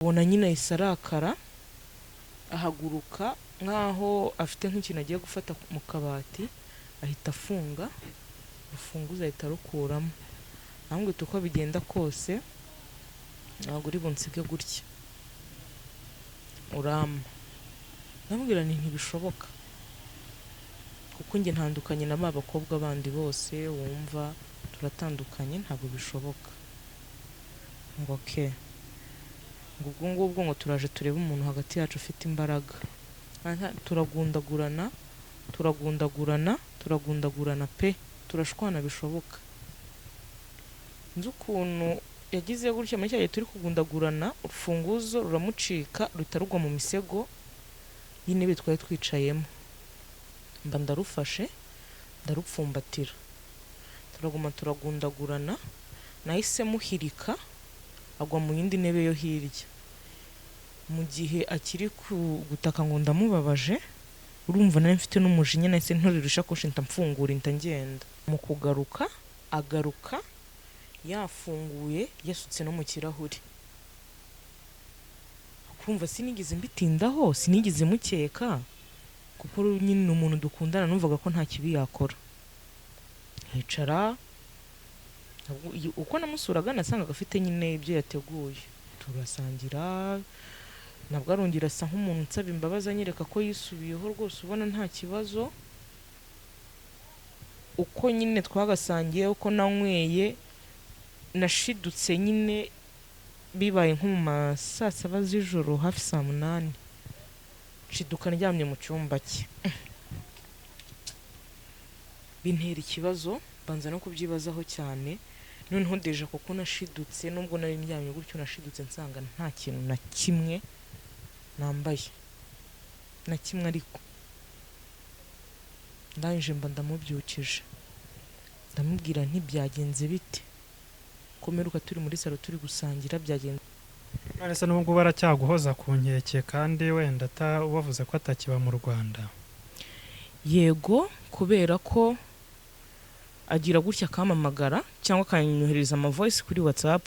Ubona nyine ahise arakara, ahaguruka nk'aho afite nk'ikintu agiye gufata mu kabati, ahita afunga urufunguzo, ahita arukuramo. Arambwira ati: "Uko bigenda kose ntabwo uri bunsige gutya, urampa." Ndamubwira nti: "Ntibishoboka, kuko njye ntandukanye na ba bakobwa bandi bose wumva, turatandukanye, ntabwo bishoboka." Ngo: "Okay." Ngo ubwo ngubwo ngo turaje turebe umuntu hagati yacu ufite imbaraga. Aha, turagundagurana, turagundagurana, turagundagurana pe, turashwana bishoboka. Nzi ukuntu yagize gutya muri cya gihe turi kugundagurana, urufunguzo ruramucika, ruhita rugwa mu misego y'intebe twari twicayemo. Mba ndarufashe, ndarupfumbatira, turaguma turagundagurana. Nahise muhirika, agwa mu yindi ntebe yo hirya. Mu gihe akiri gutaka ngo ndamubabaje, urumva nari mfite n'umujinya, nahise nterura ishakoshi, mpita mfungura, mpita ngenda. Mu kugaruka, agaruka yafunguye, yasutse no mu kirahuri. Kumva sinigeze mbitindaho, sinigeze mukeka, kuko nyine ni umuntu dukundana, numvaga ko nta kibi yakora. Nkicara, uko namusuraga nasangaga afite nyine ibyo yateguye, turasangira. Nabwo arongera asa nk'umuntu unsaba imbabazi, anyereka ko yisubiyeho rwose, ubona nta kibazo. Uko nyine twagasangiye, uko nanyweye, nashidutse nyine bibaye nko mu ma saa 7 z'ijoro, hafi saa 8, nshiduka ndyamye mu cyumba cye. Bintera ikibazo, mbanza no kubyibazaho cyane. Noneho déjà kuko nashidutse, nubwo nari ndyamye gutyo, nashidutse nsanga nta kintu na kimwe nambaye, na kimwe. Ariko ndangije mba ndamubyukije, ndamubwira nti: "Byagenze bite ko mperuka turi muri salo turi gusangira? Byagenze?" None se n'ubu ngubu aracyaguhoza ku nkeke, kandi wenda wavuze ko atakiba mu Rwanda? Yego, kubera ko agira gutya akampamagara cyangwa akanyohereza ama voice kuri WhatsApp,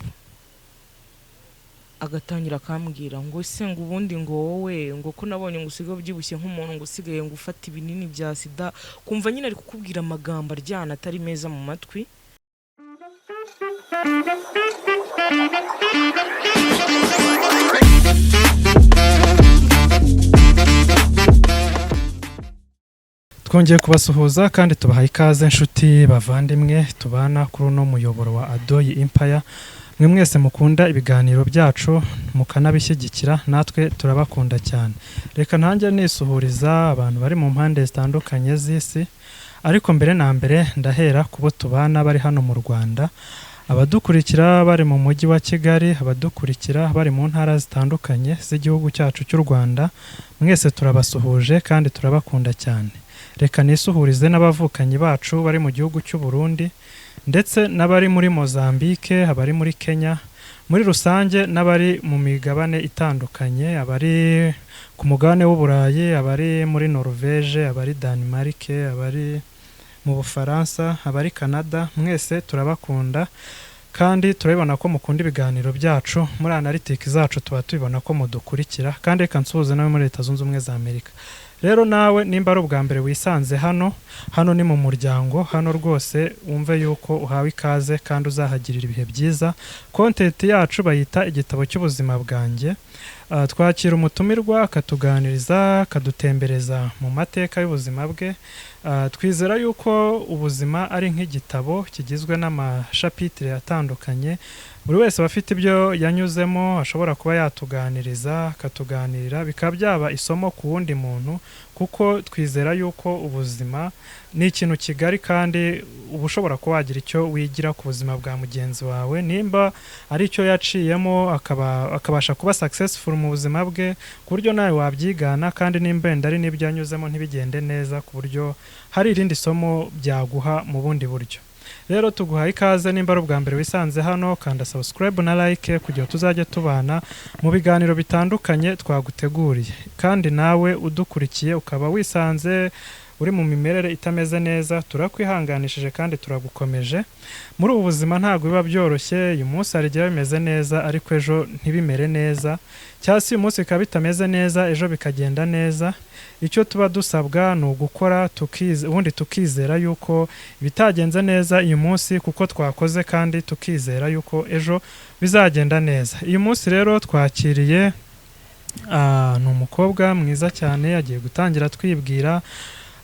agatangira akambwira ngo: "Ese ngo ubundi ngo wowe ngo ko nabonye ngo usigaye ubyibushye nk'umuntu ngo usigaye ngo ufata ibinini bya sida?" Kumva nyine ari kukubwira amagambo aryana, atari meza mu matwi. Twongeye kubasuhuza kandi tubahaye ikaze, inshuti bavandimwe tubana kuri uno muyoboro wa Adoyi Empire. Mwe mwese mukunda ibiganiro byacu mukanabishyigikira, natwe turabakunda cyane. Reka ntange nisuhuriza abantu bari mu mpande zitandukanye z'isi, ariko mbere na mbere ndahera ku bo tubana bari hano mu Rwanda, abadukurikira bari mu mujyi wa Kigali, abadukurikira bari mu ntara zitandukanye z'igihugu cyacu cy'u Rwanda. Mwese turabasuhuje kandi turabakunda cyane. Reka nisuhurize n'abavukanyi bacu bari mu gihugu cy'u Burundi, ndetse n'abari muri Mozambique, abari muri Kenya muri rusange, n'abari mu migabane itandukanye, abari ku mugabane w'Uburayi, abari muri Norvège, abari Denmark, abari mu Bufaransa, abari Canada. Mwese turabakunda kandi turabibona ko mukunda ibiganiro byacu. Muri analytics zacu tuba tubibona ko mudukurikira. Kandi reka nsuhuze nawe muri Leta Zunze Ubumwe za Amerika. Rero nawe nimba ari ubwa mbere wisanze hano, hano ni mu muryango. Hano rwose wumve yuko uhawe ikaze kandi uzahagirira ibihe byiza. Content yacu bayita Igitabo cy'Ubuzima Bwanjye. Twakira umutumirwa akatuganiriza, akadutembereza mu mateka y'ubuzima bwe. Twizera yuko ubuzima ari nk'igitabo kigizwe n'amashapitire atandukanye. Buri wese aba afite ibyo yanyuzemo, ashobora kuba yatuganiriza, akatuganirira, bikaba byaba isomo ku wundi muntu, kuko twizera yuko ubuzima ni ikintu kigari kandi uba ushobora kuba wagira icyo wigira ku buzima bwa mugenzi wawe, nimba ari icyo yaciyemo akaba akabasha kuba successful mu buzima bwe, ku buryo nawe wabyigana. Kandi nimba wenda ari n'ibyo yanyuzemo ntibigende neza, ku buryo hari irindi somo byaguha mu bundi buryo. Rero tuguhaye ikaze. Nimba ari ubwa mbere wisanze hano, kanda subscribe na like kugira ngo tuzajye tubana mu biganiro bitandukanye twaguteguriye. Kandi nawe udukurikiye ukaba wisanze uri mu mimerere itameze neza, turakwihanganishije kandi turagukomeje. Muri ubu buzima ntabwo biba byoroshye, uyu munsi hari igihe biba bimeze neza ariko ejo ntibimere neza, cyangwa se uyu munsi bikaba bitameze neza ejo bikagenda neza. Icyo tuba dusabwa ni ugukora ubundi tukizera yuko ibitagenze neza uyu munsi kuko twakoze, kandi tukizera yuko ejo bizagenda neza. Uyu munsi rero twakiriye ni umukobwa mwiza cyane, agiye gutangira twibwira,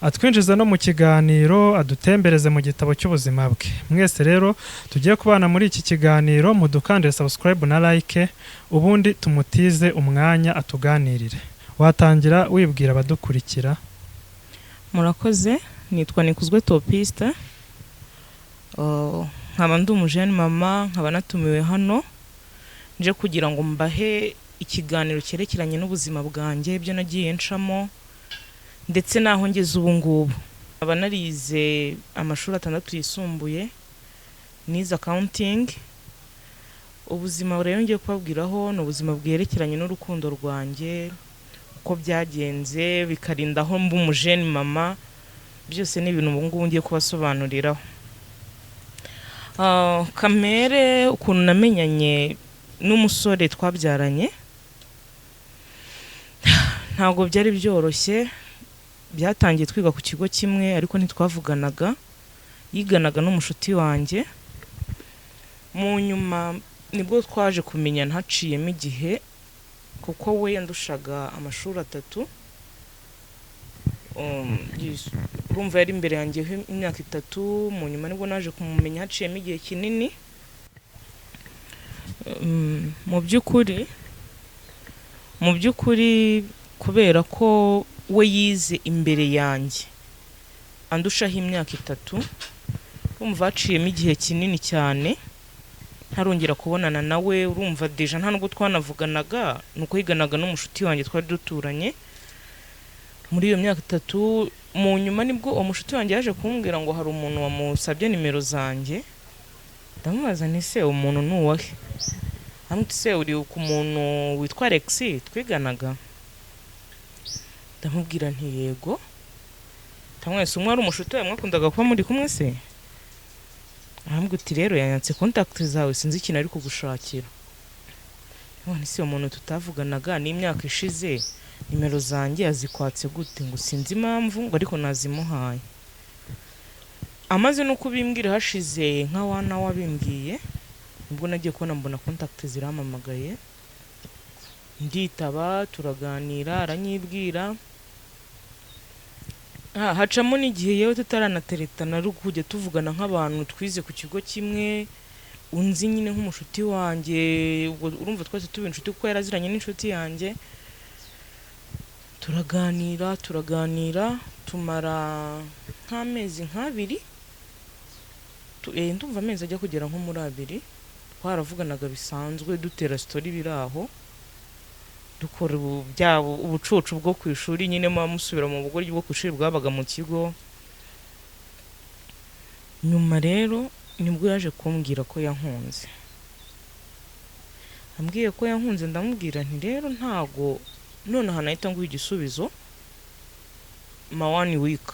atwinjiza no mu kiganiro, adutembereze mu gitabo cy'ubuzima bwe. Mwese rero tugiye kubana muri iki kiganiro, mudukandire subscribe na like, ubundi tumutize umwanya atuganirire. Watangira wibwira abadukurikira. Murakoze, nitwa Nikuzwe Topiste. Nkaba ndi umujene mama, nkaba natumiwe hano nje kugira ngo mbahe ikiganiro cyerekeranye n'ubuzima bwanjye, ibyo nagiye ncamo ndetse n'aho ngeze ubu ngubu. Nkaba narize amashuri 6 yisumbuye, nize accounting. Ubuzima rero ngiye kubabwiraho ni ubuzima bwerekeranye n'urukundo rwanjye, uko byagenze bikarinda aho mba umujene mama, byose ni ibintu ubu ngubu ngiye kubasobanuriraho. Kamere ukuntu namenyanye n'umusore twabyaranye ntabwo byari byoroshye. Byatangiye twiga ku kigo kimwe ariko ntitwavuganaga, yiganaga n'umushuti wanjye. Mu nyuma nibwo twaje kumenyana haciyemo igihe, kuko we yandushaga amashuri 3. Urumva yari imbere yanjye imyaka 3. Mu nyuma nibwo naje kumumenya haciyemo igihe kinini. Mu by'ukuri kubera ko we yize imbere yanjye andushaho imyaka 3, urumva haciyemo igihe kinini cyane ntarongera kubonana nawe. Urumva déjà nta nubwo twanavuganaga, nuko yiganaga n'umushuti wanjye twari duturanye muri iyo myaka 3. Mu nyuma nibwo uwo mushuti wanjye yaje kumbwira ngo hari umuntu wamusabye nimero zanjye. Ndamubaza nti se umuntu ni uwahe? Aramubwira se uri ku muntu witwa Alex twiganaga? Ndamubwira nti yego. Ndamwese umwe ari umushuti wawe mwakundaga kuba muri kumwe se? Arambwira uti rero yanyatse contact zawe, sinzi ikintu ari kugushakira. None se umuntu tutavuganaga n'imyaka ishize nimero zanjye azikwatse gute? Ngo sinzi impamvu, ngo ariko nazimuhaye. Amaze no kubimbwira hashize nka wana wabimbwiye, nibwo nagiye kubona mbona contact zirampamagaye, nditaba, turaganira, aranyibwira. Hacamo n'igihe yewe tutaranateretana, ari kujya tuvugana nk'abantu twize ku kigo kimwe, unzi nyine nk'umushuti wanjye. Ubwo urumva twese tuba inshuti kuko yaraziranye n'inshuti yanjye. Turaganira tumara nk'amezi nk'abiri, ndumva amezi ajya kugera nko muri 2, twaravuganaga bisanzwe, dutera story biri aho, dukora ubucucu bwo ku ishuri nyine, muba musubira mu bugoryi bwo ku ishuri bwabaga mu kigo. Nyuma rero nibwo yaje kumbwira ko yankunze. Ambwiye ko yankunze, ndamubwira nti rero ntago nonaha nahita nguha igisubizo, ma one week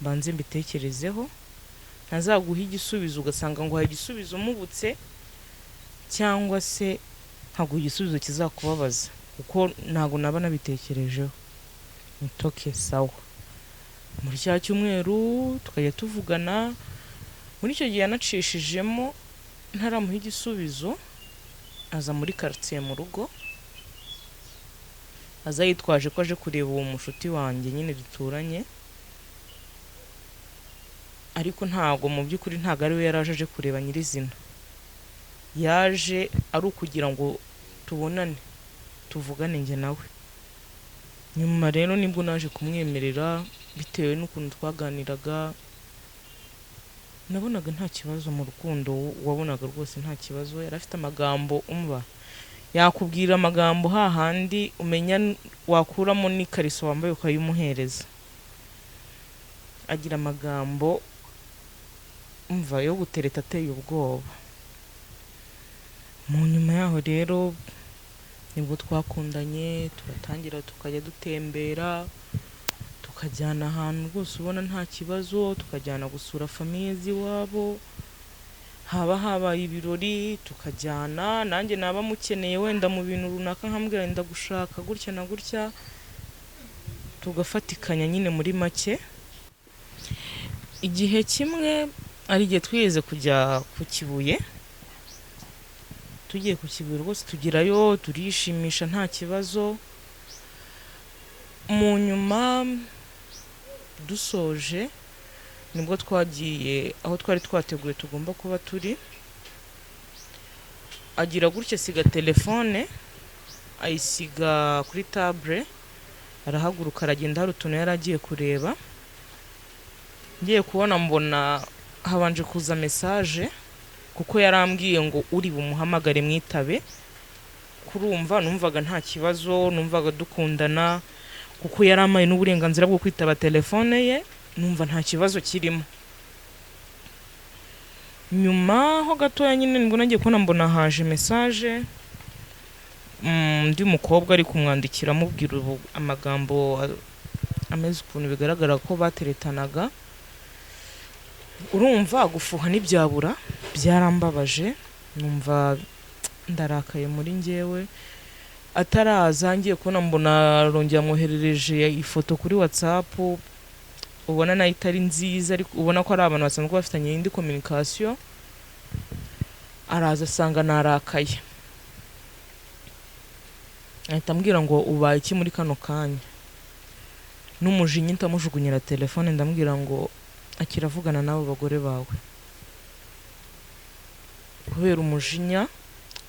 mbanze mbitekerezeho, ntazaguha igisubizo ugasanga nguhaye igisubizo mubutse, cyangwa se nkaguha igisubizo kizakubabaza kuko ntago naba nabitekerejeho. Ntoke sawa. Muri cya cyumweru tukajya tuvugana. Muri icyo gihe yanacishijemo ntaramuha igisubizo, aza muri quartier mu rugo, aza yitwaje ko aje kureba uwo mushuti wanjye nyine duturanye, ariko ntago mu by'ukuri ntago ari we yari aje kureba nyirizina. Yaje ari ukugira ngo tubonane tuvugane njye nawe. Nyuma rero nibwo naje kumwemerera, bitewe n'ukuntu twaganiraga nabonaga nta kibazo mu rukundo, wabonaga rwose nta kibazo. Yari afite amagambo, umva yakubwira amagambo hahandi umenya wakuramo n'ikariso wambaye ukayimuhereza. Agira amagambo umva yo gutereta ateye ubwoba. Mu nyuma yaho rero nibwo twakundanye, turatangira tukajya dutembera, Tukajyana ahantu rwose ubona nta kibazo, tukajyana gusura famille z'iwabo, haba habaye ibirori tukajyana, nanjye naba mukeneye wenda mu bintu runaka nkambwira nti ndagushaka gutya na gutya, tugafatikanya nyine muri make. Igihe kimwe ari igihe twigeze kujya ku Kibuye, tugiye ku Kibuye rwose tugerayo turishimisha nta kibazo. Mu nyuma dusoje nibwo twagiye aho twari twateguye tugomba kuba turi, agira gutya asiga telefone, ayisiga kuri table, arahaguruka aragenda, hari utuntu yari agiye kureba. Ngiye kubona mbona habanje kuza message, kuko yarambwiye ngo uri bumuhamagare mwitabe. Kurumva numvaga nta kibazo, numvaga dukundana, kuko yarampaye n'uburenganzira bwo kwitaba telefone ye, numva nta kibazo kirimo. Nyuma ho gatoya nyine nibwo nagiye kubona mbona haje message, undi mukobwa ari kumwandikira amubwira amagambo ameze ukuntu bigaragara ko bateretanaga. Urumva gufuha ntibyabura, byarambabaje, numva ndarakaye muri njyewe. Ataraza ngiye kubona mbona arongera amwoherereje ifoto kuri WhatsApp, ubona nayo itari nziza, ariko ubona ko ari abantu basanzwe bafitanye indi communication. Araza asanga narakaye, ahita ambwira ngo ubaye iki muri kano kanya. N'umujinya ndamujugunyira telefone, ndamubwira ngo akiravugana n'abo bagore bawe, kubera umujinya.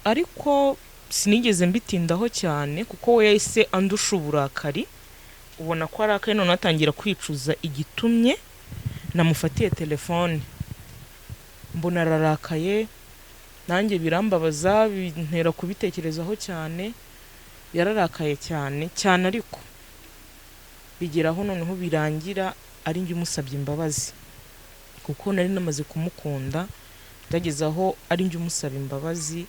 Ariko sinigeze mbitindaho cyane, kuko we yahise andusha uburakari, ubona ko arakaye, none atangira kwicuza igitumye namufatiye telefone. Mbona ararakaye, nanjye birambabaza, bintera kubitekerezaho cyane. Yararakaye cyane cyane, ariko bigeraho noneho birangira ari njye umusabye imbabazi, kuko nari namaze kumukunda. Byageze aho ari njye umusaba imbabazi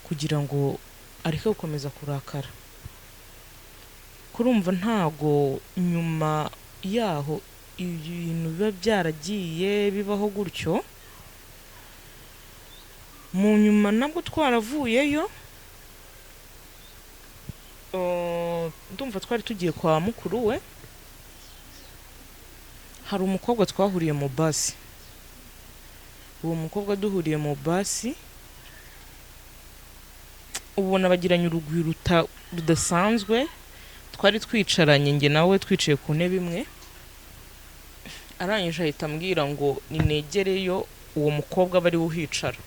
kugira ngo areke gukomeza kurakara. Kurumva ntago nyuma yaho ibintu biba byaragiye bibaho gutyo. Mu nyuma nabwo twaravuyeyo, ndumva twari tugiye kwa mukuru we, hari umukobwa twahuriye mu basi. Uwo mukobwa duhuriye mu basi, ubona bagiranye urugwiro rudasanzwe. Twari twicaranye njye nawe, twicaye ku ntebe imwe, arangije ahita ambwira ngo ninegereyo uwo mukobwa aba ariwe uhicara.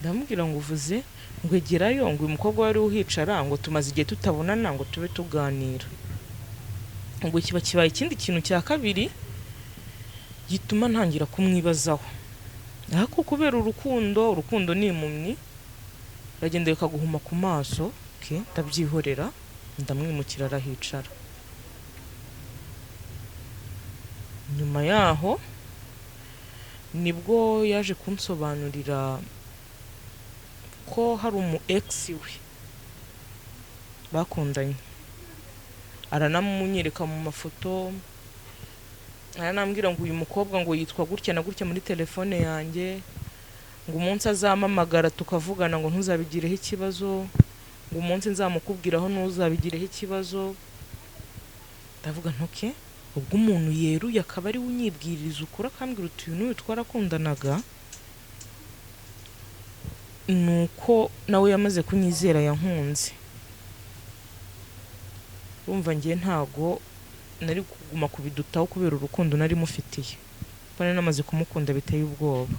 Ndamubwira ngo uvuze ngo egerayo, ngo uyu mukobwa wari uhicara, ngo tumaze igihe tutabonana, ngo tube tuganira. Ubwo kiba kibaye ikindi kintu cya kabiri gituma ntangira kumwibazaho. Ariko kubera urukundo, urukundo ni impumyi, uragenda bikaguhuma ku maso. Okay, ndabyihorera, ndamwimukira arahicara. Nyuma yaho nibwo yaje kunsobanurira ko hari umu ex we bakundanye, aranamunyereka mu mafoto, aranambwira ngo uyu mukobwa ngo yitwa gutya na gutya muri telefone yanjye, ngo umunsi azampamagara tukavugana ngo ntuzabigireho ikibazo, ngo umunsi nzamukubwiraho ntuzabigireho ikibazo. Ndavuga ntuke, ubwo umuntu yeruye akaba ari we unyibwiriza ukuri, akambwira uti uyu n'uyu twarakundanaga, nuko nawe yamaze kunyizera yankunze. Urumva njye ntago nari kuguma kubidutaho kubera urukundo nari mufitiye, kuko nari namaze kumukunda biteye ubwoba,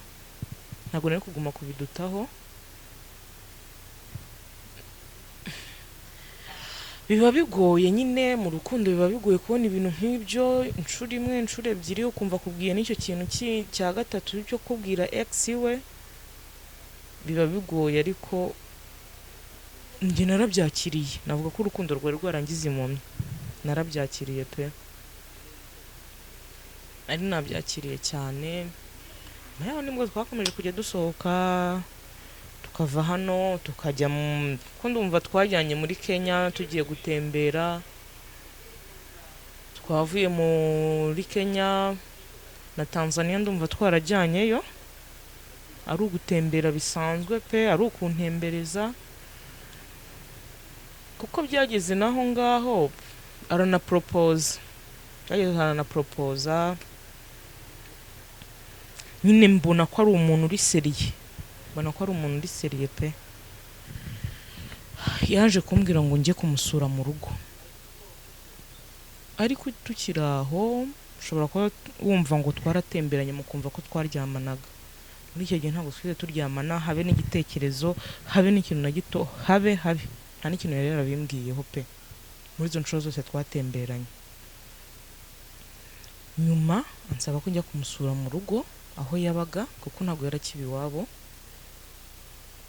ntago nari kuguma kubidutaho. Biba bigoye nyine mu rukundo, biba bigoye kubona ibintu nk'ibyo inshuro imwe, inshuro ebyiri, ukumva akubwiye n'icyo kintu cya gatatu cyo kubwira ex we, biba bigoye. Ariko njye narabyakiriye, navuga ko urukundo rwari rwarangize impumyi, narabyakiriye pe, nari nabyakiriye cyane. Nyuma yaho nibwo twakomeje kujya dusohoka, tukava hano tukajya ko ndumva twajyanye muri Kenya tugiye gutembera, Twavuye muri Kenya na Tanzania, ndumva twarajyanyeyo ari ugutembera bisanzwe pe, ari ukuntembereza, kuko byageze naho ngaho aranaporopoza, byageze aranaporopoza nyine, mbona ko ari umuntu uri sérieux, mbona ko ari umuntu uri sérieux pe. Yaje kumbwira ngo njye kumusura mu rugo, ariko tukiri aho ushobora kuba wumva ngo twaratemberanye, mukumva ko twaryamanaga. Muri icyo gihe ntabwo twigeze turyamana, habe n'igitekerezo, habe n'ikintu na gito, habe habe nta n'ikintu yari yarabimbwiyeho pe, muri izo nshuro zose twatemberanye. Nyuma ansaba ko njya kumusura mu rugo aho yabaga, kuko ntabwo yari akiba iwabo.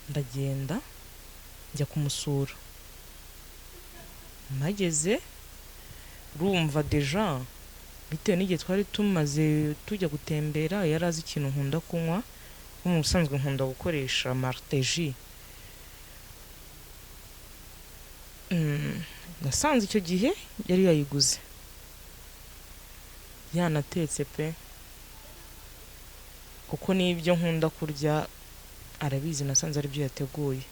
Ndagenda njya kumusura, mpageze urumva déjà bitewe n'igihe twari tumaze tujya gutembera, yari azi ikintu nkunda kunywa, kuko mu busanzwe nkunda gukoresha Marteji. Nasanze icyo gihe yari yayiguze, yanatetse pe, kuko n'ibyo nkunda kurya arabizi, nasanze aribyo yateguye.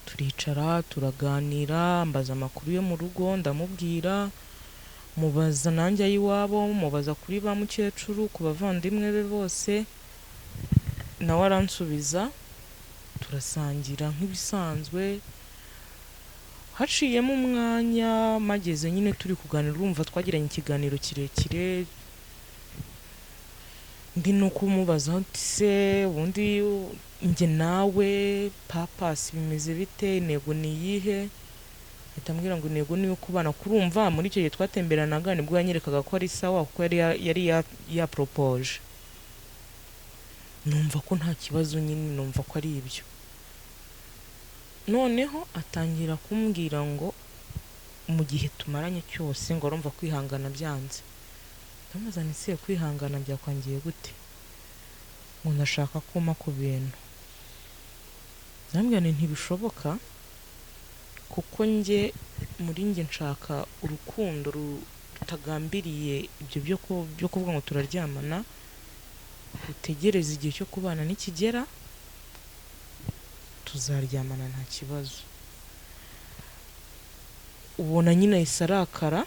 Turicara turaganira, mbaza amakuru yo mu rugo, ndamubwira, mubaza nanjye ay'iwabo, mubaza kuri ba mukecuru, ku bavandimwe be bose, nawe aransubiza, turasangira nk'ibisanzwe. Haciyemo umwanya, mageze nyine turi kuganira, urumva twagiranye ikiganiro kirekire, ndi no kumubaza nti se ubundi njye nawe papasi bimeze bite, intego ni iyihe? Ahita ambwira ngo intego ni iyo kubana. Kurumva muri icyo gihe twatemberanaga nibwo yanyerekaga ko ari sawa, kuko yari yaporopoje, numva ko nta kibazo nyine, numva ko ari ibyo. Noneho atangira kumbwira ngo mu gihe tumaranye cyose ngo arumva kwihangana byanze. Ndamubaza nti se kwihangana byakwangiye gute? Ngo ndashaka kuma ku bintu. Ndamubwira nti ntibishoboka, kuko njye muri njye nshaka urukundo rutagambiriye ibyo byo kuvuga ngo turaryamana, utegereze igihe cyo kubana nikigera tuzaryamana nta kibazo. Ubona nyine ahise arakara,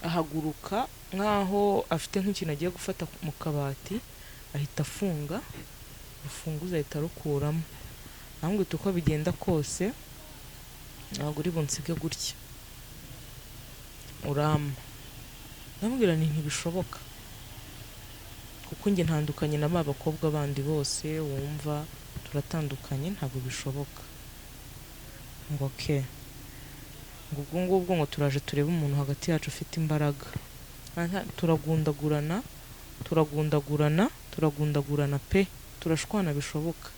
ahaguruka nk'aho afite nk'ikintu agiye gufata mu kabati, ahita afunga urufunguzo, ahita arukuramo, arambwira uko bigenda kose ntabwo uri bunsige gutya, urampa. Ndamubwira nti ntibishoboka, kuko njye ntandukanye na ba bakobwa bandi bose wumva, turatandukanye, ntabwo bishoboka. Ngo okay, ngo ubwo ngubwo ngo turaje turebe umuntu hagati yacu ufite imbaraga. Aha, turagundagurana, turagundagurana, turagundagurana pe, turashwana bishoboka.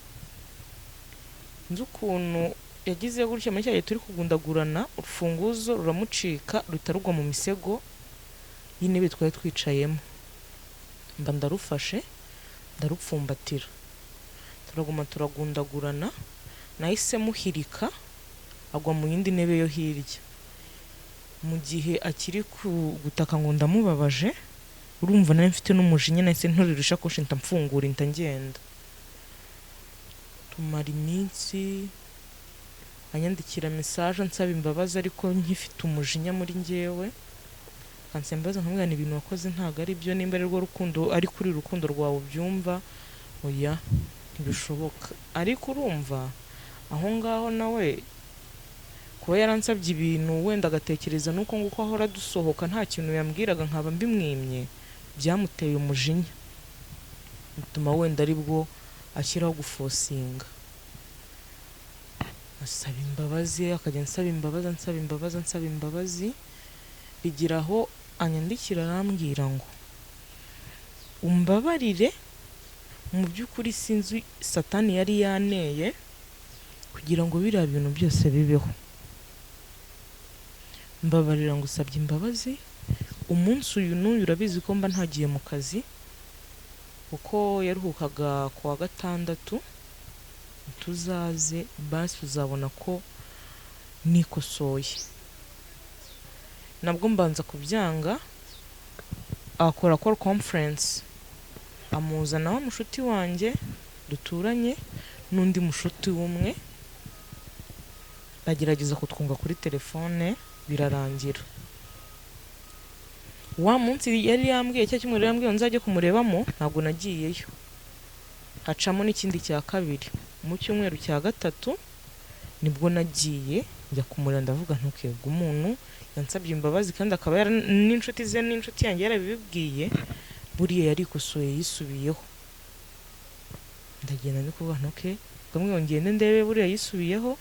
Nzi ukuntu yagize gutya muri cya gihe turi kugundagurana, urufunguzo ruramucika, ruhita rugwa mu misego y'intebe twari twicayemo, mba ndarufashe ndarupfumbatira, turaguma turagundagurana, nahise muhirika agwa mu yindi ntebe yo hirya. Mu gihe akiri gutaka ngo ndamubabaje, urumva nari mfite n'umujinya, nahise nterura ishakoshi mpita mfungura mpita ngenda. Tumara iminsi anyandikira message ansaba imbabazi, ariko nkifite umujinya muri njyewe, akansaba imbabazi, nkamubwira nti ibintu wakoze ntabwo ari byo, nimba ari rwo rukundo, ari kuri urukundo rwawe ubyumva, oya ntibishoboka. Ariko urumva aho ngaho nawe kuba yaransabye ibintu wenda agatekereza nuko nguko ahora dusohoka nta kintu yambwiraga nkaba mbimwimye, byamuteye umujinya, bituma wenda aribwo ashyiraho gufosinga, asaba imbabazi, akajya ansaba imbabazi, ansaba imbabazi, ansaba imbabazi, bigira aho anyandikira arambwira ngo umbabarire, mu by'ukuri sinzi satani yari yaneye kugira ngo biriya bintu byose bibeho, mbabarira ngo usabye imbabazi, umunsi uyu n'uyu urabizi ko mba ntagiye mu kazi, kuko yaruhukaga ku wa gatandatu, tuzaze basi uzabona ko nikosoye. Nabwo mbanza kubyanga, akora call conference, amuzana wa mushuti wanjye duturanye n'undi mushuti w'umwe, bagerageza kutwunga kuri telefone, birarangira. Wa munsi yari yambwiye, cya cyumweru yambwiye ngo nzajye kumurebamo, ntabwo nagiyeyo. Hacamo n'ikindi cya kabiri. Mu cyumweru cya gatatu nibwo nagiye njya kumureba, ndavuga ntukebwe, umuntu yansabye imbabazi kandi akaba n'inshuti ze n'inshuti yanjye yarabibibwiye, buriya yarikosoye yisubiyeho. Ndagenda ndi kuvuga ntuke bamwe ngo ngende ndebe buriya yisubiyeho,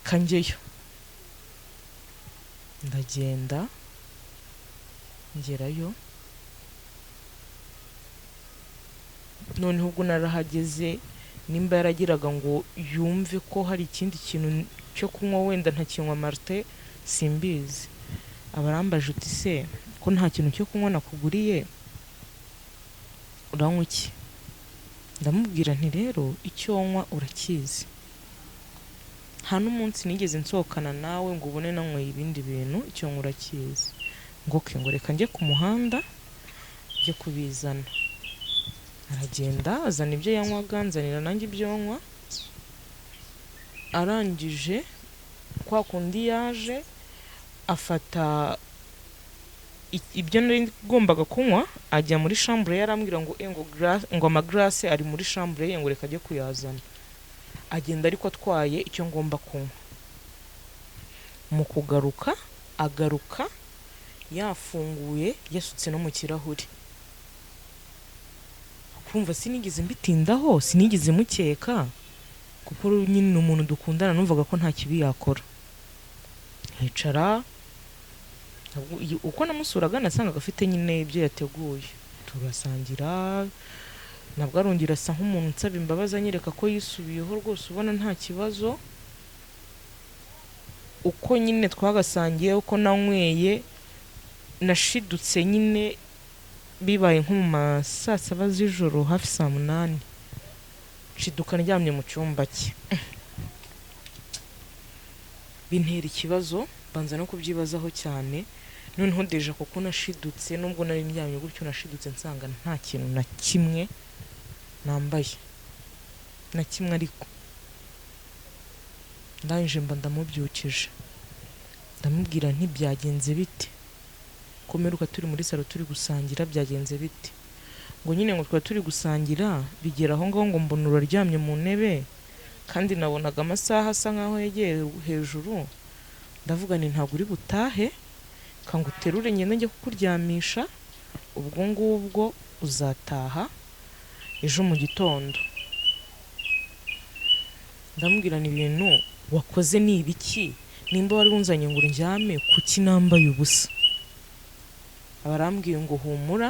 kanjyeyo. Ndagenda ngerayo, noneho ubwo narahageze, nimba yaragiraga ngo yumve ko hari ikindi kintu cyo kunywa wenda ntakinywa Martin simbizi, abarambaje uti se ko nta kintu cyo kunywa nakuguriye uranywa iki? Ndamubwira nti rero icyo nywa urakizi, nta n'umunsi nigeze nsohokana nawe ngo ubone nanyweye ibindi bintu, icyo nywa urakizi. Ngo okay, ngo reka njye ku muhanda njye kubizana. Aragenda azana ibyo yanywaga, nzanira nanjye ibyo nywa. Arangije kwa kundi yaje afata ibyo nari ngombaga kunywa, ajya muri chambre ye, arambwira ngo ngo ngo amagrase ari muri chambre ye, ngo reka ajye kuyazana. Agenda ariko atwaye icyo ngomba kunywa. Mu kugaruka agaruka yafunguye, yasutse no mu kirahuri. Kumva sinigeze mbitindaho, sinigeze mukeka, kuko nyine ni umuntu dukundana, numvaga ko nta kibi yakora. Nkicara, uko namusuraga nasangaga afite nyine ibyo yateguye, turasangira. Nabwo arongera asa nk'umuntu unsaba imbabazi, anyereka ko yisubiyeho rwose, ubona nta kibazo. Uko nyine twagasangiye, uko nanyweye, nashidutse nyine bibaye nko mu ma saa saba z'ijoro, hafi saa munani, nshiduka ndyamye mu cyumba cye. Bintera ikibazo, mbanza no kubyibazaho cyane. Noneho déjà kuko nashidutse, nubwo nari ndyamye gutyo, nashidutse nsanga nta kintu na kimwe nambaye, na kimwe. Ariko ndangije mba ndamubyukije, ndamubwira nti byagenze bite ko mperuka turi muri salo turi gusangira, byagenze bite? Ngo nyine ngo twari turi gusangira, bigera aho ngaho ngo mbona uraryamye mu ntebe, kandi nabonaga amasaha asa nkaho yegeye hejuru. Ndavuga nti ntabwo uri butahe, kanguterure ngende njye kukuryamisha, ubwo ngubwo uzataha ejo mu gitondo. Ndamubwira ni ibintu wakoze ni ibiki? Nimba wari unzanye ngo uryame, kuki nambaye ubusa? Abarambwiye ngo humura,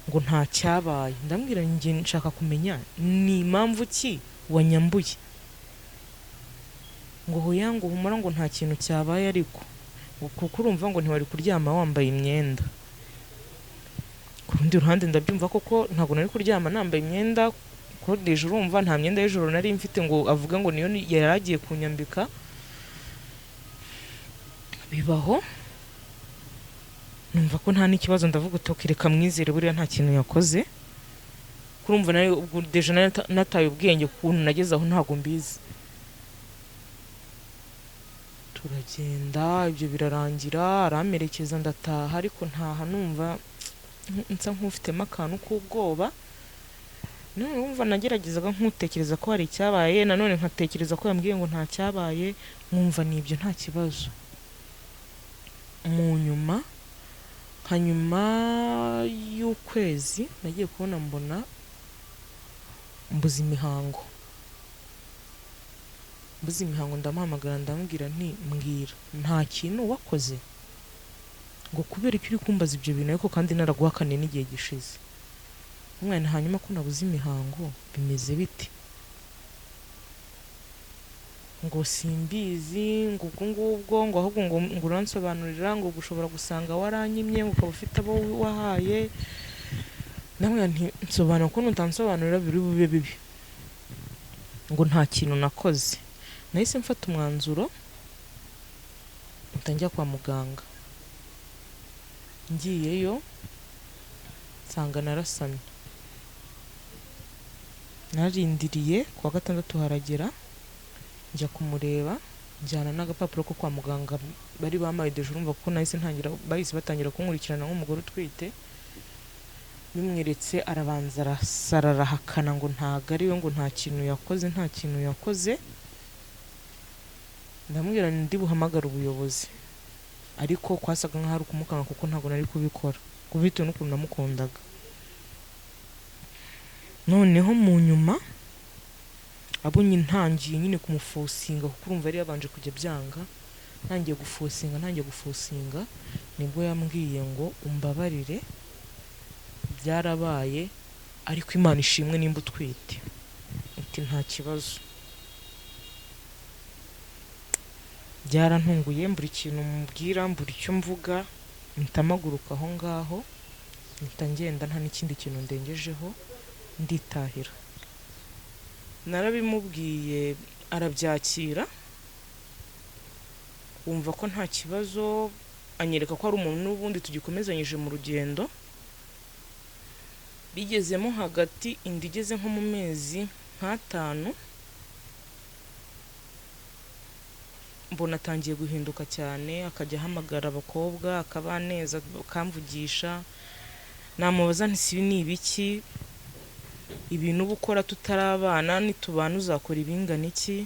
ngo nta cyabaye. Ndamubwira njye nshaka kumenya ni impamvu ki wanyambuye. Ngo hoya, ngo humura, ngo nta kintu cyabaye, ariko ngo kuko urumva ngo ntiwari kuryama wambaye imyenda. Ku rundi ruhande ndabyumva koko, ntabwo nari kuryama nambaye imyenda, kuko déjà urumva nta myenda y'ijoro nari mfite ngo avuge ngo niyo yari agiye kunyambika. Bibaho, numva ko nta n'ikibazo, ndavuga uti okay, reka mwizere, buriya nta kintu yakoze. Kurumva nari ubwo déjà nari nataye ubwenge, ukuntu nageze aho ntabwo mbizi. Turagenda, ibyo birarangira, aramperekeza ndataha, ariko ntaha numva nsa nk'ufitemo akantu k'ubwoba. None urumva nageragezaga nkutekereza ko hari icyabaye, nanone nkatekereza ko yambwiye ngo nta cyabaye, nkumva ni ibyo nta kibazo. Mu nyuma, nka nyuma y'ukwezi, nagiye kubona mbona mbuze imihango. Mbuze imihango, ndamuhamagara ndamubwira nti mbwira nta kintu wakoze, ngo kubera ko uri kumbaza ibyo bintu ariko kandi naraguhakaniye n'igihe gishize. Umwana hanyuma ko nabuze imihango bimeze bite? Ngo simbizi, ngo ubwo ngubwo, ngo ahubwo ngo uransobanurira, ngo ushobora gusanga waranyimye, ngo ukaba ufite abo wahaye. Ndamubwira nti nsobanura, ko nutansobanurira biri bube bibi. Ngo nta kintu nakoze. Nahise mfata umwanzuro Mpita njya kwa muganga, ngiyeyo nsanga narasamye. Narindiriye kuwa gatandatu haragera, njya kumureba, njyana n'agapapuro ko kwa muganga bari bampaye déjà. Urumva ko nahise ntangira, bahise batangira kunkurikirana nk'umugore utwite. Bimweretse, arabanza arasara, arahakana ngo ntago ari we, ngo nta kintu yakoze, nta kintu yakoze. Ndamubwira nti ndi buhamagare ubuyobozi, ariko kwasaga nk'aho ari ukumukanga, kuko ntabwo nari kubikora bitewe n'ukuntu namukundaga. Noneho mu nyuma abonye ntangiye nyine kumuforcinga, kuko urumva yari yabanje kujya byanga, ntangiye guforcinga, ntangiye guforcinga, nibwo yambwiye ngo umbabarire, byarabaye, ariko Imana ishimwe nimba utwite. Ati nta kibazo. Byarantunguye, mbura ikintu mubwira, mbura icyo mvuga, mpita mpaguruka aho ngaho, mpita ngenda nta n'ikindi kintu ndengejeho, nditahira. Narabimubwiye arabyakira, wumva ko nta kibazo, anyereka ko ari umuntu n'ubundi tugikomezanyije mu rugendo. Bigezemo hagati, inda igeze nko mu mezi nk'atanu, mbona atangiye guhinduka cyane, akajya ahamagara abakobwa akabaneza, akamvugisha. Namubaza nti si ibi ni ibiki, ibintu uba ukora tutarabana, nitubana uzakora ibingana iki?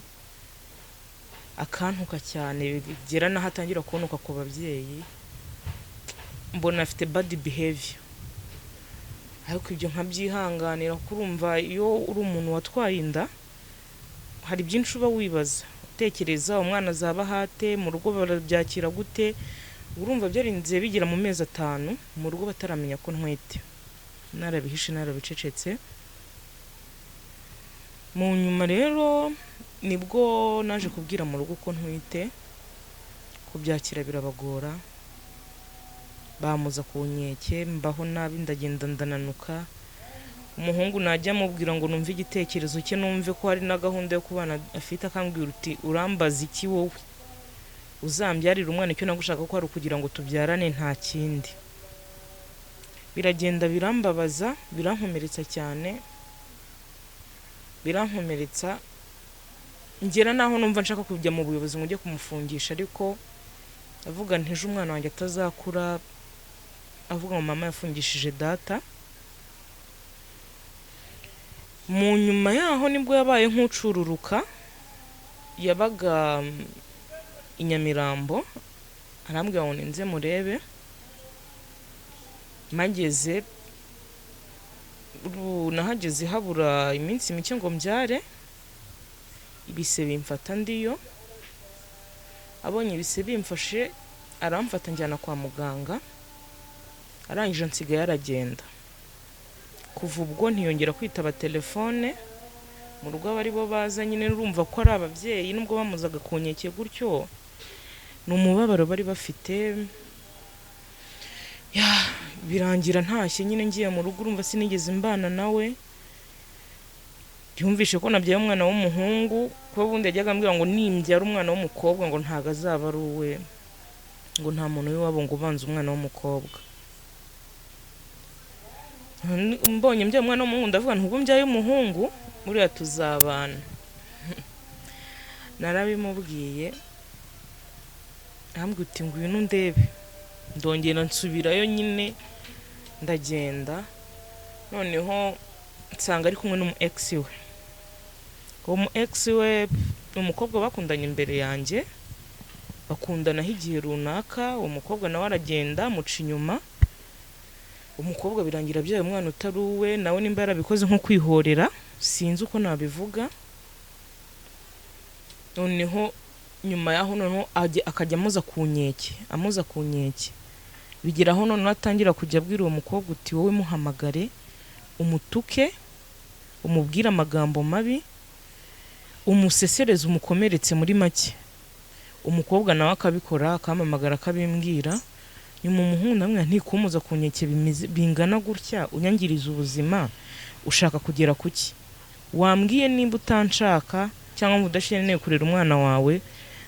Akantuka cyane, bigera n'aho atangira kuntuka ku babyeyi. Mbona afite bad behavior, ariko ibyo nkabyihanganira, kuko urumva iyo uri umuntu watwaye inda hari byinshi uba wibaza, utekereza umwana azaba ahate, mu rugo barabyakira gute. Urumva byarinze bigera mu mezi 5 mu rugo bataramenya ko ntwite, narabihishe, narabicecetse. Mu nyuma rero nibwo naje kubwira mu rugo ko ntwite, kubyakira birabagora, bamuza ku nkeke, mbaho nabi, ndagenda ndananuka. Umuhungu najya amubwira ngo numve igitekerezo cye, numve ko hari na gahunda yo kubana afite, akambwira uti urambaza iki wowe, uzambyarira umwana, icyo nagushaka ko ari ukugira ngo tubyarane, nta kindi. Biragenda birambabaza, birankomeretsa cyane, birankomeretsa, ngera naho numva nshaka kujya mu buyobozi ngo njye kumufungisha, ariko avuga nti ejo umwana wanjye atazakura avuga ngo mama yafungishije data. Mu nyuma yaho nibwo yabaye nk'ucururuka, yabaga i Nyamirambo, arambwira ngo ninze murebe. Mpageze, nahageze habura iminsi mike ngo mbyare, ibise bimfata ndiyo. Abonye ibise bimfashe aramfata njyana kwa muganga, arangije nsigaye aragenda. Kuva ubwo ntiyongera kwitaba telefone, mu rugo aba aribo baza nyine, urumva ko ari ababyeyi nubwo bamuzaga ku nkeke gutyo, ni umubabaro bari bafite. Birangira ntashye nyine ngiye mu rugo, urumva sinigeze mbana nawe. Yumvishe ko nabyaye umwana w'umuhungu, kuko ubundi yajyaga ambwira ngo nimbyara umwana w'umukobwa ngo ntago azaba ari uwe, ngo nta muntu w'iwabo ngo ubanze umwana w'umukobwa. Mbonye mbyaye umwana w'umuhungu ndavuga nti ubwo mbyaye umuhungu buriya tuzabana. Narabimubwiye, arambwira uti ngwino undebe. Ndongera nsubirayo nyine, ndagenda, noneho nsanga ari kumwe n'umu ex we. Uwo mu ex we ni umukobwa bakundanye imbere yanjye, bakundanaho igihe runaka, uwo mukobwa nawe aragenda amuca inyuma. Umukobwa birangira abyaye umwana utari uwe, nawe nimba yarabikoze nko kwihorera sinzi uko nabivuga. Noneho nyuma yaho noneho akajya amuza ku nkeke, amuza ku nkeke, bigeraho noneho atangira kujya abwira uwo mukobwa uti wowe muhamagare umutuke, umubwire amagambo mabi, umusesereze, umukomeretse muri make. Umukobwa nawe akabikora, akampamagara akabimbwira. Nyuma umuhungu ndamubwira nti kumuza ku nkeke bingana gutya unyangiriza ubuzima, ushaka kugera kuki? Wambwiye nimba utanshaka cyangwa ngo udasheneye kurera umwana wawe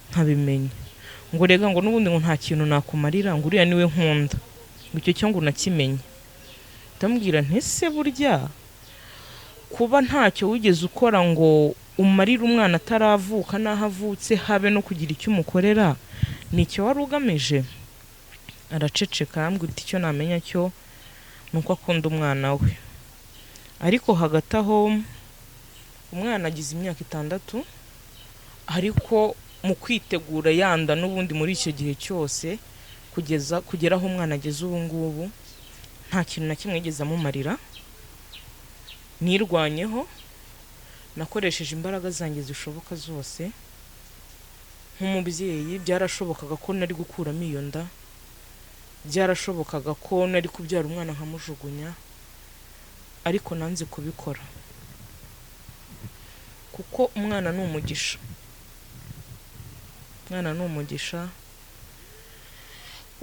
nkabimenya. Ngo rega ngo n'ubundi ngo nta kintu nakumarira, ngo uriya niwe nkunda, ngo icyo cyo ngo unakimenye. Ndamubwira nti ese burya kuba ntacyo wigeze ukora ngo umarire umwana ataravuka n'aho avutse habe no kugira icyo umukorera, ni icyo wari ugamije? Araceceka, arambwira uti icyo namenya cyo ni uko akunda umwana we. Ariko hagati aho umwana agize imyaka 6, ariko mu kwitegura yanda n'ubundi muri icyo gihe cyose kugeza kugera aho umwana ageze ubu ngubu, nta kintu na kimwe yigeze amumarira. Nirwanyeho, nakoresheje imbaraga zanjye zishoboka zose nk'umubyeyi. Byarashobokaga ko nari gukuramo iyo nda, byarashobokaga ko nari kubyara umwana nkamujugunya, ariko nanze kubikora kuko umwana ni umugisha. Umwana ni umugisha,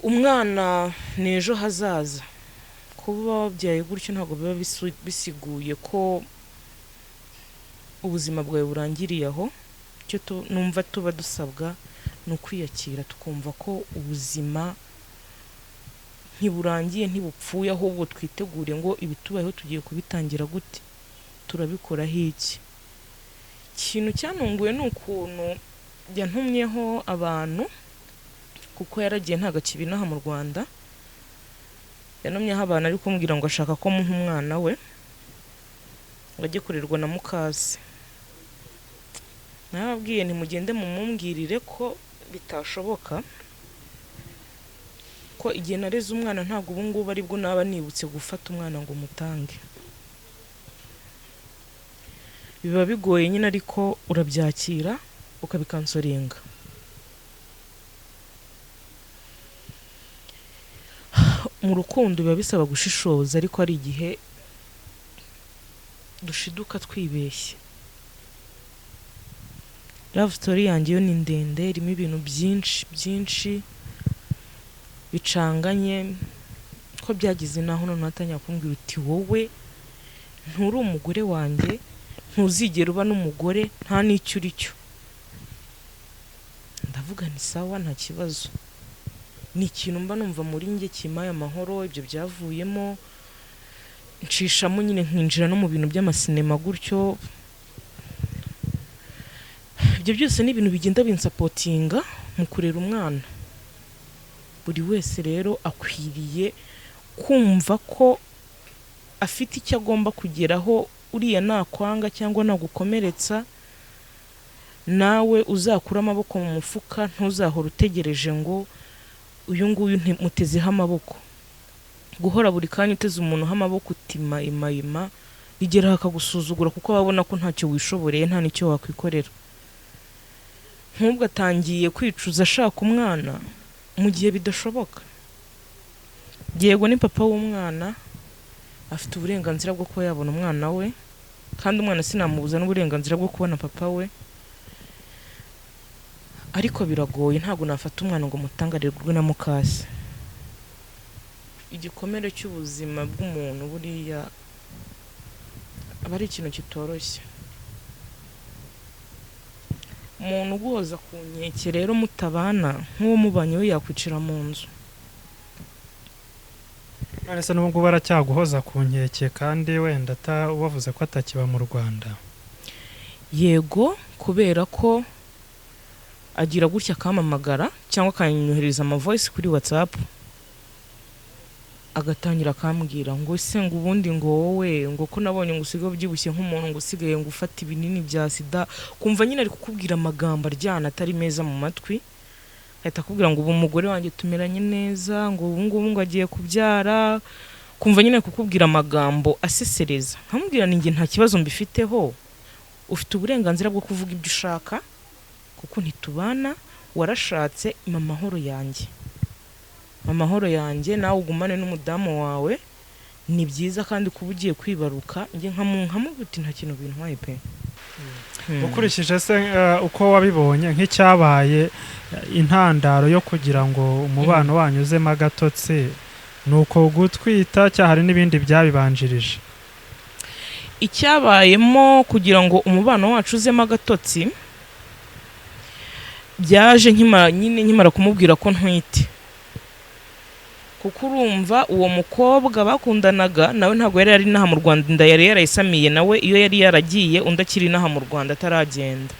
umwana ni ejo hazaza. Kuba wabyaye gutyo ntabwo biba bisiguye ko ubuzima bwawe burangiriye aho. Icyo numva tuba dusabwa ni ukwiyakira, tukumva ko ubuzima ntiburangiye, ntibupfuye, ahubwo twitegure ngo ibitubayeho tugiye kubitangira gute, turabikoraho iki. Ikintu cyantunguye ni ukuntu yantumyeho abantu, kuko yaragiye ntabwo akiba inaha mu Rwanda. Yantumyeho abantu ari kumbwira ngo ashaka ko muha umwana we ngo ajye kurerwa na mukase. Narababwiye ntimugende mumumbwirire ko bitashoboka, ko igihe nareze umwana ntabwo ubu ngubu aribwo naba nibutse gufata umwana ngo mutange. Biba bigoye nyine, ariko urabyakira ukabikansoringa. Mu rukundo biba bisaba gushishoza, ariko hari igihe dushiduka twibeshye. Love story yanjye yo ni ndende, irimo ibintu byinshi byinshi bicanganye, ko byagize naho noneho atangira kumbwira uti wowe nturi umugore wanjye, ntuzigera uba n'umugore, nta n'icyo uri cyo. Ndavuga nti sawa, nta kibazo. Ni ikintu mba numva muri njye kimpaye amahoro. Ibyo byavuyemo nshishamo nyine nkinjira no mu bintu by'amasinema gutyo. Ibyo byose ni ibintu bigenda binsapotinga mu kurera umwana. Buri wese rero akwiriye kumva ko afite icyo agomba kugeraho. Uriya nakwanga cyangwa nagukomeretsa, nawe uzakure amaboko mu mufuka, ntuzahore utegereje ngo uyu nguyu mutezeho amaboko. Guhora buri kanya uteze umuntu amaboko uti ima ima ima, bigeraho akagusuzugura kuko aba abona ko ntacyo wishoboreye, nta n'icyo wakwikorera. Nk'ubwo atangiye kwicuza ashaka umwana mu gihe bidashoboka. Yego ni papa w'umwana, afite uburenganzira bwo kuba yabona umwana we, kandi umwana sinamubuza n'uburenganzira bwo kubona papa we, ariko biragoye, ntabwo nafata umwana ngo mutangarirwe na mukase. Igikomere cy'ubuzima bw'umuntu buriya aba ari ikintu kitoroshye. Umuntu uguhoza ku nkeke rero mutabana, nk'uwo mubanye we yakwicira mu nzu. None se n'ubu ngubu aracyaguhoza ku nkeke kandi wenda wavuze ko atakiba mu Rwanda? Yego, kubera ko agira gutya akampamagara cyangwa akanyohereza ama voice kuri WhatsApp, agatangira akambwira ngo ese ngo ubundi ngo wowe ngo ko nabonye ngo usigaye ubyibushye nk'umuntu ngo usigaye ngo ufata ibinini bya sida, kumva nyine ari kukubwira amagambo aryana atari meza mu matwi, ahita akubwira ngo ubu umugore wanjye tumeranye neza, ngo ubu ngubu ngo agiye kubyara, kumva nyine ari kukubwira amagambo asesereza. Nkamubwira ni njye nta kibazo mbifiteho, ufite uburenganzira bwo kuvuga ibyo ushaka kuko ntitubana, warashatse, mpa amahoro yanjye, amahoro yanjye, nawe ugumane n'umudamu wawe, ni byiza kandi kuba ugiye kwibaruka. Njye nkamubwira uti nta kintu bintwaye pe. Ukurikije se uko wabibonye nk'icyabaye intandaro yo kugira ngo umubano wanyu uzemo agatotsi, ni uko gutwita cyangwa hari n'ibindi byabibanjirije? Icyabayemo kugira ngo umubano wacu uzemo agatotsi Byaje nkimara nyine, nkimara kumubwira ko ntwite, kuko urumva uwo mukobwa bakundanaga nawe ntabwo yari ari inaha mu Rwanda. Inda yari yarayisamiye nawe iyo yari yaragiye, undi akiri inaha mu Rwanda ataragenda.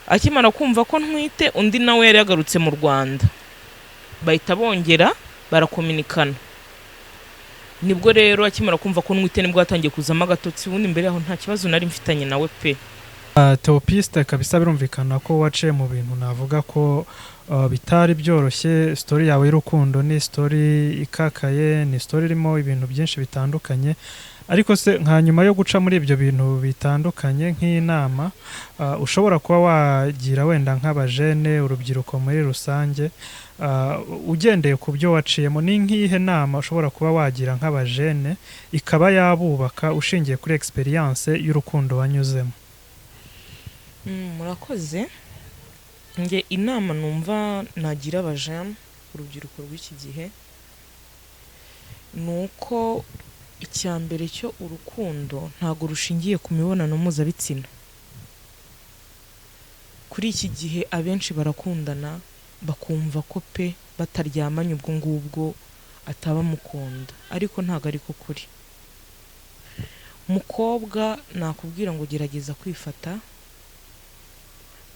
Akimara kumva ko ntwite, undi nawe yari yagarutse mu Rwanda, bahita bongera barakominikana. Nibwo rero akimara kumva ko ntwite nibwo hatangiye kuzamo agatotsi. Ubundi mbere yaho nta kibazo nari mfitanye nawe pe. Theopiste, kabisa birumvikana ko waciye mu bintu navuga ko bitari byoroshye. Story yawe y'urukundo ni story ikakaye, ni story irimo ibintu byinshi bitandukanye. Ariko se nka nyuma yo guca muri ibyo bintu bitandukanye, nk'inama ushobora kuba wagira wenda nk'abajene, urubyiruko muri rusange, ugendeye ku byo waciyemo, ni nk'iyihe nama ushobora kuba wagira nk'abajene ikaba yabubaka, ushingiye kuri experience y'urukundo wanyuzemo? Murakoze. Nge inama numva nagira abajene, urubyiruko rw'iki gihe, ni uko icya mbere cyo urukundo ntabwo rushingiye ku mibonano mpuzabitsina. Kuri iki gihe abenshi barakundana bakumva ko pe bataryamanye ubwo ngubwo ataba amukunda, ariko ntabwo ariko kuri. Mukobwa, nakubwira ngo gerageza kwifata.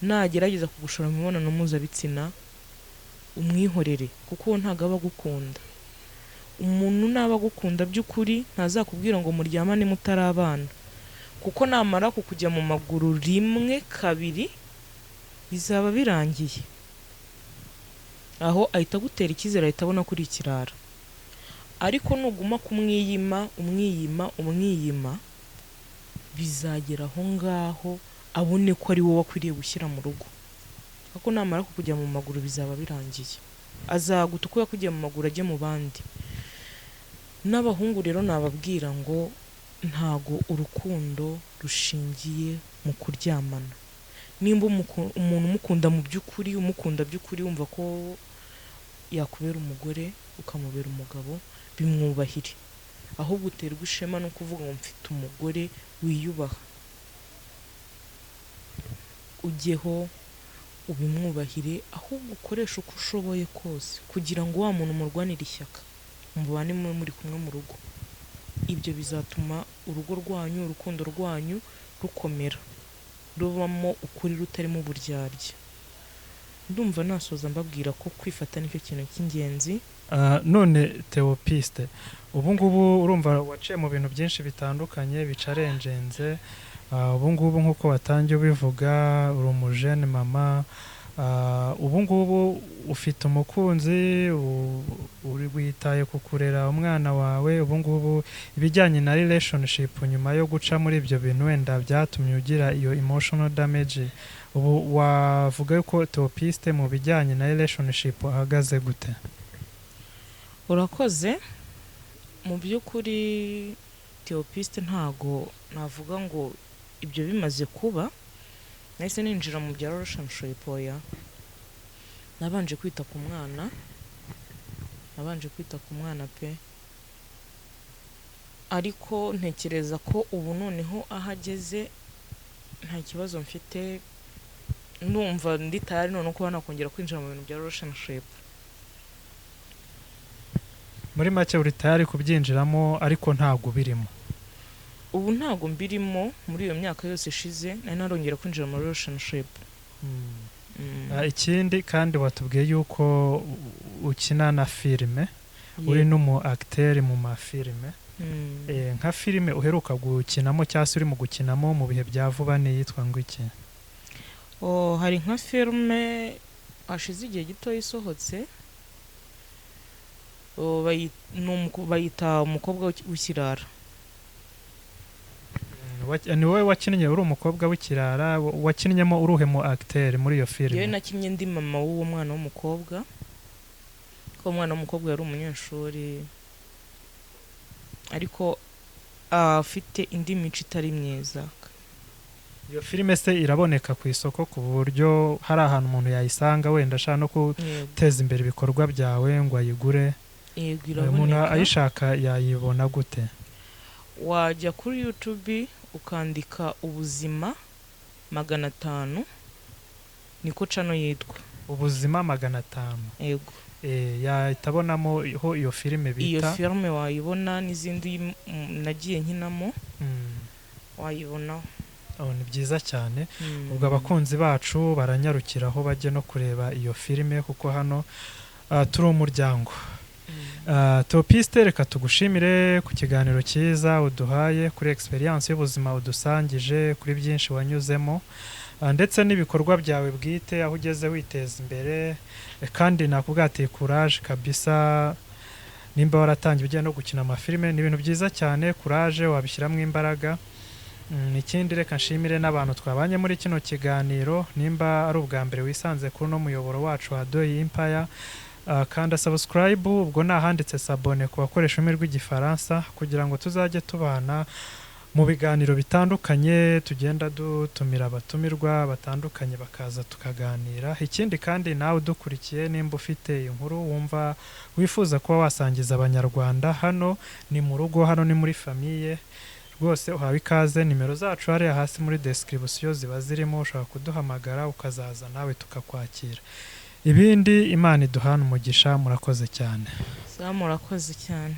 Nagerageza kugushora mu mibonano mpuzabitsina, umwihorere, kuko uwo ntabwo aba agukunda. Umuntu naba agukunda by'ukuri ntazakubwira ngo muryamane mutarabana, kuko namara kukujya mu maguru rimwe, kabiri, bizaba birangiye. Aho ahita agutera icyizere, ahita abona ko uri ikirara. Ariko nuguma kumwiyima, umwiyima, umwiyima, bizagera aho ngaho abone ko ari wowe akwiriye gushyira mu rugo. Kuko namara kukujya mu maguru bizaba birangiye, azaguta uko yakugiye mu maguru ajye mu bandi. N'abahungu rero nababwira ngo ntago urukundo rushingiye mu kuryamana. Nimba umuntu umukunda mu by'ukuri, umukunda by'ukuri, wumva ko yakubera umugore, ukamubera umugabo, bimwubahire. Ahubwo uterwa ishema no kuvuga ngo mfite umugore wiyubaha. Ujyeho ubimwubahire, ahubwo ukoreshe uko ushoboye kose kugira ngo wa muntu murwanire ishyaka, mubane muri kumwe mu rugo. Ibyo bizatuma urugo rwanyu, urukundo rwanyu rukomera, rubamo ukuri rutarimo uburyarya. Ndumva nasoza mbabwira ko kwifata nicyo kintu cy'ingenzi. None Theopiste, ubu ngubu urumva waciye mu bintu byinshi bitandukanye bicarenjenze. Ubu ngubu nk'uko watangiye ubivuga, uri umujene mama. Ubu ngubu ufite umukunzi, uri witaye ku kurera umwana wawe. Ubu ngubu ibijyanye na relationship, nyuma yo guca muri ibyo bintu wenda byatumye ugira iyo emotional damage, ubu wavuga ko Theopiste mu bijyanye na relationship ahagaze gute? Urakoze. Mu by'ukuri Theopiste ntago navuga ngo ibyo bimaze kuba nahise ninjira mu bya relationship, oya. Nabanje kwita ku mwana, nabanje kwita ku mwana pe. Ariko ntekereza ko ubu noneho aho ageze nta kibazo mfite, ndumva ndi tayari noneho kuba nakongera kwinjira mu bintu bya relationship. Muri make uri tayari kubyinjiramo, ariko ntabwo ubirimo? Ubu ntabwo mbirimo. Muri iyo myaka yose ishize nari narongera kwinjira muri relationship. Ikindi kandi watubwiye yuko ukina na filime, uri n'umu acteur mu mafilime. Nka filime uheruka gukinamo cyangwa se uri mu gukinamo mu bihe bya vuba ni iyitwa ngo iki? Oh, hari nka filime hashize igihe gito isohotse. Oh, bayita Umukobwa w'Ikirara. Ni wowe wakinnye uri umukobwa w'ikirara? Wakinnyemo uruhe mu acteur muri iyo Yewe, filime? nakinnye ndi mama w'uwo mwana w'umukobwa, ko umwana w'umukobwa yari umunyeshuri ariko afite indi mico itari myiza. Iyo filime se iraboneka ku isoko, ku buryo hari ahantu umuntu yayisanga wenda ashaka no Yego. guteza imbere ibikorwa byawe ngo ayigure? Yego, Umuntu iraboneka. ayishaka yayibona gute? Wajya kuri YouTube ukandika Ubuzima 500. Niko channel yitwa. Ubuzima 500. Yego. Yahita abonamo ho iyo filime Iyo bita filime wayibona n'izindi nagiye nkinamo, wayibonaho. Oh, ni byiza cyane. Ubwo abakunzi bacu baranyarukiraho bajye no kureba iyo filime, kuko hano turi umuryango. Topiste, reka tugushimire ku kiganiro cyiza uduhaye, kuri experience y'ubuzima udusangije, kuri byinshi wanyuzemo, ndetse n'ibikorwa byawe bwite aho ugeze witeza imbere. Kandi nakubwira ati courage kabisa. Nimba waratangiye ugiye no gukina amafilime, ni ibintu byiza cyane, courage, wabishyiramo imbaraga. Ikindi reka nshimire n'abantu twabanye muri kino kiganiro. Nimba ari ubwa mbere wisanze kuri uno muyoboro wacu wa Doyi Empire, kanda subscribe, ubwo ni ahanditse s'abonner ku bakoresha ururimi rw'Igifaransa, kugira ngo tuzajye tubana mu biganiro bitandukanye tugenda dutumira abatumirwa batandukanye bakaza tukaganira. Ikindi kandi, nawe udukurikiye, nimba ufite inkuru wumva wifuza kuba wasangiza Abanyarwanda, hano ni mu rugo, hano ni muri famille rwose, uhawe ikaze. Nimero zacu hariya hasi muri description ziba zirimo, ushobora kuduhamagara ukazaza nawe tukakwakira. Ibindi, Imana iduhana umugisha, murakoze cyane. Sawa, murakoze cyane.